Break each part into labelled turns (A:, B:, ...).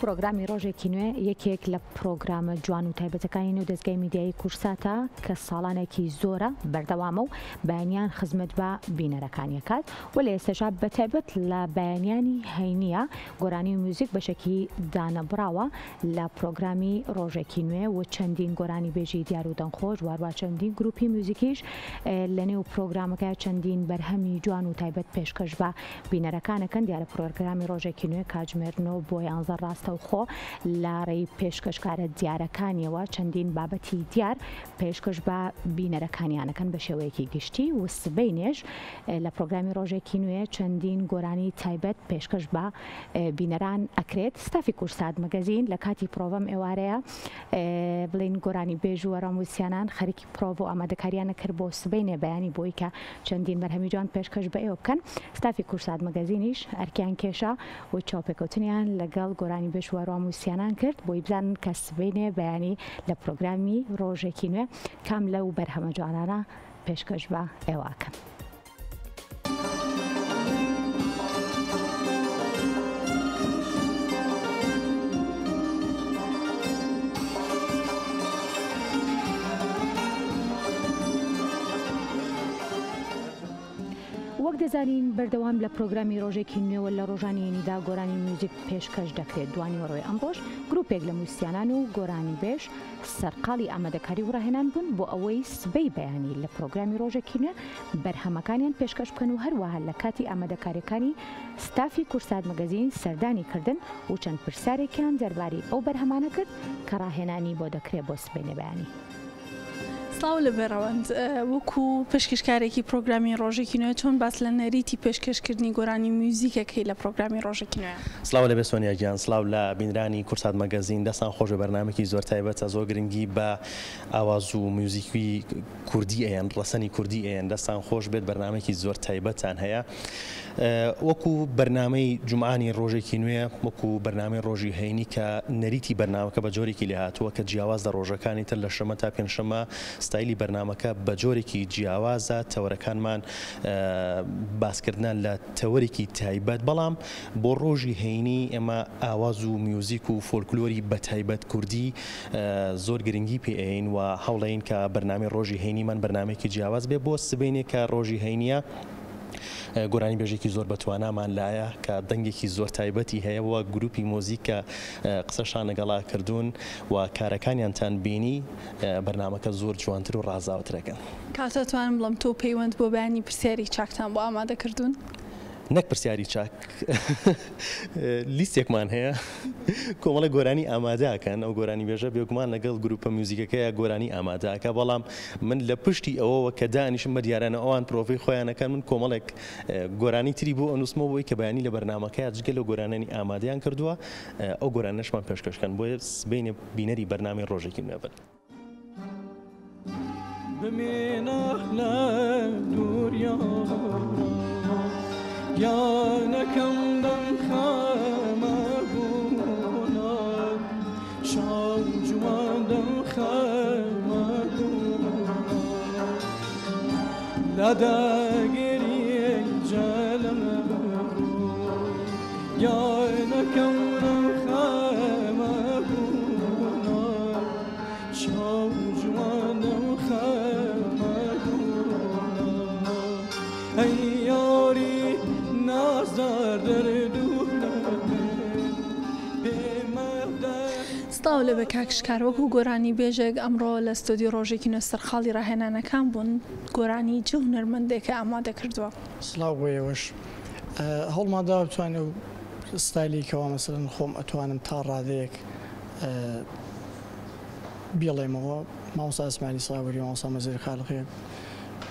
A: پرۆگرامی ڕۆژێکی نوێ یەکێک لە پرۆگرامە جوان و تایبەتەکانی نێو دەزگای میدیایی کورساتە کە ساڵانێکی زۆرە بەردەوامە و بەیانیان خزمەت بە بینەرەکانی ئەکات و لە ئێستەشا بەتایبەت لە بەیانیانی هەینیە گۆرانی و میوزیک بەشێکی دانەبڕاوە لە پرۆگرامی ڕۆژێکی نوێ و چەندین گۆرانیبێژی دیار و دەنگخۆش واروا چەندین گروپی میوزیکیش لە نێو پرۆگرامەکە چەندین بەرهەمی جوان و تایبەت پێشکەش بە بینەرەکانەکەن دیارە پرۆگرامی ڕۆژێکی نوێ کاتژمێر 9 بۆ یانزە ڕاستەوخۆ لە ڕێی پێشکەشکارە دیارەکانیەوە چەندین بابەتی دیار پێشکەش بە بینەرەکانیانەکەن بە شێوەیەکی گشتی و سبەینێش لە پرۆگرامی ڕۆژێکی نوێ چەندین گۆرانی تایبەت پێشکەش بە بینەران ئەکرێت ستافی کورسات مەگەزین لە کاتی پرۆڤەم ئێوارەیە بڵین گۆرانی بێژ و ڕاموسیانان خەریکی پرۆڤ و ئامادەکاریانە کرد بۆ سبەینێ بەیانی بۆی کە چەندین بەرهەمی جوان پێشکەش بە ئێوە بکەن ستافی کورسات مەگەزینیش ئەرکیان کێشا و چاوپێکەوتنیان لەگەڵ گۆرانی بێژ و ڕاموسیانان کرد بۆی بزانن کە سبەینێ بەیانی لە پرۆگرامی ڕۆژێکی نوێ کام لەو بەرهەمە جوانانە پێشکەش بە ئێوە ئەکەن. وەک دەزانین بەردەوام لە پرۆگرامی ڕۆژێکی نوێوە لە ڕۆژانی یەنیدا گۆرانی میوزیک پێشکەش دەکرێت دوانیوەڕۆی ئەمڕۆش گروپێک لە موسیانان و گۆرانیبێژ سەرقاڵی ئامادەکاری و ڕاهێنان بوون بۆ ئەوەی سبەی بەیانی لە پرۆگرامی ڕۆژێکی نوێ بەرهەمەکانیان پێشکەش بکەن و هەروەها لە کاتی ئامادەکاریەکانی ستافی کورسات مەگەزین سەردانی کردن و چەند پرسیارێکیان دەربارەی ئەو بەرهەمانە کرد کە ڕاهێنانی بۆ دەکرێت بۆ سبەینێ بەیانی.
B: سڵاو لە بێڕەوەند، وەکو پێشکەشکارێکی پرۆگرامی ڕۆژێکی نوێ چۆن باس لە نەریتی پێشکەشکردنی گۆرانی و میوزیکەکەی لە پرۆگرامی ڕۆژێکی نوێ؟
C: سڵاو لەبێ سۆنیا گیان، سڵاو لە بینرانی کوردسات مەگەزین، دەستان خۆش بێ بەرنامەکی زۆر تایبەتە زۆر گرنگی بە ئاواز و میوزیکی کوردی ئەیەن ڕەسەنی کوردی ئەیەن دەستان خۆش بێت بەرنامەکی زۆر تایبەتان هەیە وەکو بەرنامەی جومعانی ڕۆژێکی نوێ وەکو بەرنامەی ڕۆژی هەینی کە نەریتی بەرنامەکە بە جۆرێکی لێهاتووە کە جیاواز لە ڕۆژەکانی تر لە شەمە تا پێنجشەمە ستایلی بەرنامەکە بە جۆرێکی جیاوازە تەوەرەکانمان باسکردنە لە تەوەرێکی تایبەت بەڵام بۆ ڕۆژی هەینی ئێمە ئاواز و میوزیک و فۆلکلۆری بە تایبەت کوردی زۆر گرنگی پێ ئەیەین و هەوڵەین کە بەرنامەی ڕۆژی هەینیمان بەرنامەیەکی جیاواز بێ بۆ سبەینێ کە ڕۆژی هەینیە گۆرانی بێژێکی زۆر بەتوانامان لایە کە دەنگێکی زۆر تایبەتی هەیە و گروپی مۆزیک کە قسەشان لەگەڵا کردوون و کارەکانیانتان بینی بەرنامەکە زۆر جوانتر و ڕازاوەترەکەن.
B: کاکە توانم بڵێم تۆ پەیوەند بۆ بەیانی پرسیاری چاکتان بۆ ئامادە کردوون؟
C: نەک پرسیاری چاک لیستێکمان هەیە کۆمەڵێک گۆرانی ئامادە ئەکەن ئەو گۆرانیبێژە بێگومان لەگەڵ گروپە میوزیکەکەیا گۆرانی ئامادە ئەکا بەڵام من لە پشتی ئەوەوە کە دانیشم بە دیارانە ئەوان پرۆڤەی خۆیان ئەکەن من کۆمەڵێک گۆرانی تری بۆ ئەنووسمەوە بۆی کە بەیانی لە بەرنامەکەیا جگە لەو گۆرانیانی ئامادەیان کردووە ئەو گۆرانەشمان پێشکەش کەن بۆیە سبەینێ بینەری بەرنامەی ڕۆژێکی نوێ بن.
D: بمێنە لە دووریان گیانەکەم دەمخەمە گوڵان چاو جوان دەمخەمە گوڵان لە دەگری جەلم گیانەکەم دەمخەمە گوڵان چاو جوانە و خەمە گوڵان ئەی یاری نازدار دەرد و
B: سڵاو لەبێ کاک شکار وەکو گۆرانی بێژێک ئەمڕۆ لە ستۆدیۆ ڕۆژێکی نوێ سەرقاڵی ڕاهێنانەکان بوون گۆرانی چ هونەرمەندێکە ئامادە کردووە؟
E: سڵاو بۆ ئێوەش هەوڵمان داوە بتوانین ئەو ستایلەی کەوا مەسەلەن خۆم ئەتوانم تا ڕادەیەک بیڵێمەوە مامۆستا ئەسمانی ساوەری مامۆستا مەزهەر خالقی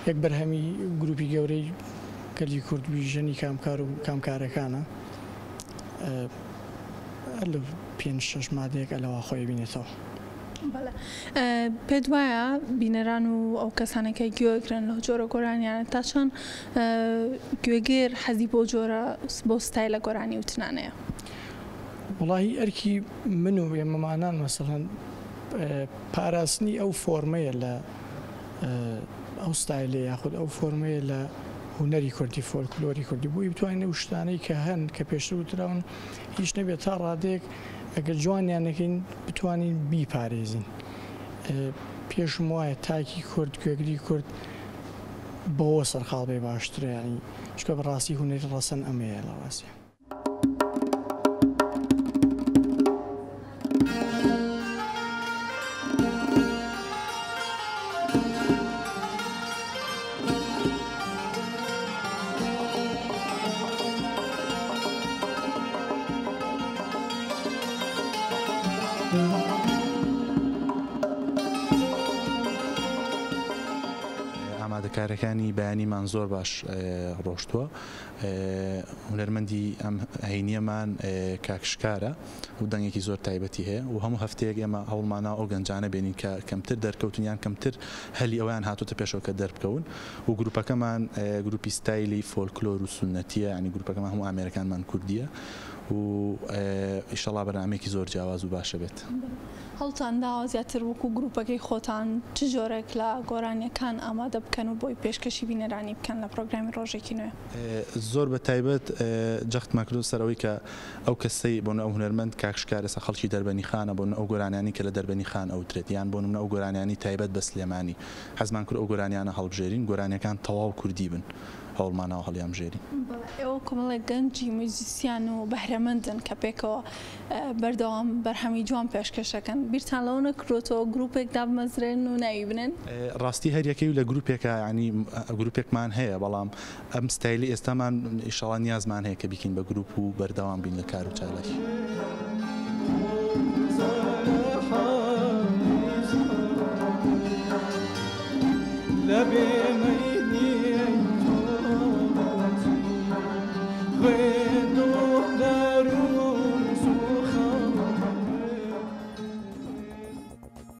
E: یەک بەرهەمی گروپی گەورەی گەلی کورد بیژەنی کامکار و کامکارەکانە لە پێنج شەش مادەیەک ئەلەوا خۆی بینێتەوە.
B: بەڵێ پێت وایە بینەران و ئەو کەسانە کە گوێگرن لەو جۆرە گۆرانیانە تا چەند گوێگر حەزی بۆ جۆرە بۆ ستایلە گۆرانی وتنانەیە؟
E: وەڵاهی ئەرکی من و ئێمەمانان مەسەڵەن پاراستنی ئەو فۆرمەیە لە ئەو ستایلە یاخود ئەو فۆرمەیە لە هونەری کوردی فۆلکلۆری کوردی بۆی بتوانین ئەو شتانەی کە هەن کە پێشتر وتراون هیچ نەبێت تا ڕادەیەک. ئەگەر جوانیان نەکەین بتوانین بیپارێزین. پێشم وایە تاکی کورد، گوێگری کورد بەوە سەرقاڵ بێ باشترە یانی چونکە بەڕاستی هونەری ڕەسەن ئەمەیە لە ڕاستیا.
F: ئامادەکارەکانی بەیانیمان زۆر باش ڕۆشتووە هونەرمەندی ئەم هەینیەمان کاک شکارە و دەنگێکی زۆر تایبەتی هەیە و هەموو هەفتەیەک ئێمە هەوڵماناوە ئەو گەنجانە بێنین کە کەمتر دەرکەوتن یان کەمتر هەلی ئەویان هاتۆتە پێشەوە کە دەربکەون و گروپەکەمان گروپی ستایلی فۆلکلۆر و سوننەتیە یانی گروپەکەمان هەموو ئامێرەکانمان کوردیە و ئیشەڵا بەرنامەیەکی زۆر جیاواز و باشە بێت.
B: هەوڵتان داوە زیاتر وەکو گروپەکەی خۆتان چ جۆرێک لە گۆرانیەکان ئامادە بکەن و بۆی پێشکەشی بینەرانی بکەن لە پرۆگرامی ڕۆژێکی نوێ؟
F: زۆر بە تایبەت جەختمان کردووە سەر ئەوەی کە ئەو کەسەی بۆ نمونە ئەو هونەرمەند کاک شکار ئێستا خەڵکی دەربەنیخانە بۆ نمونە ئەو گۆرانیانەی کە لە دەربەنیخان ئەوترێت یان بۆ نمونە ئەو گۆرانیانەی تایبەت بە سلێمانی حەزمان کرد ئەو گۆرانیانە هەڵبژێرین گۆرانیەکان تەواو کوردی بن هەوڵماناوە هەڵیانبژێرین.
B: بەڵێ ئێوە کۆمەڵێک گەنجی میوزیسیان و بەهرەمەندن کە پێکەوە بەردەوام بەرهەمی جوان پێشکەش ئەکەن، بیرتان لەوە نەکردۆتەوە گروپێک دابمەزرێنن و ناوی بنێن؟
F: ڕاستی هەر یەکەی لە گروپێکا یانی گروپێکمان هەیە بەڵام ئەم ستایلەی ئێستامان ئیشەڵا نیازمان هەیە کە بیکەین بە گروپ و بەردەوام بین لە کار و چالاکی.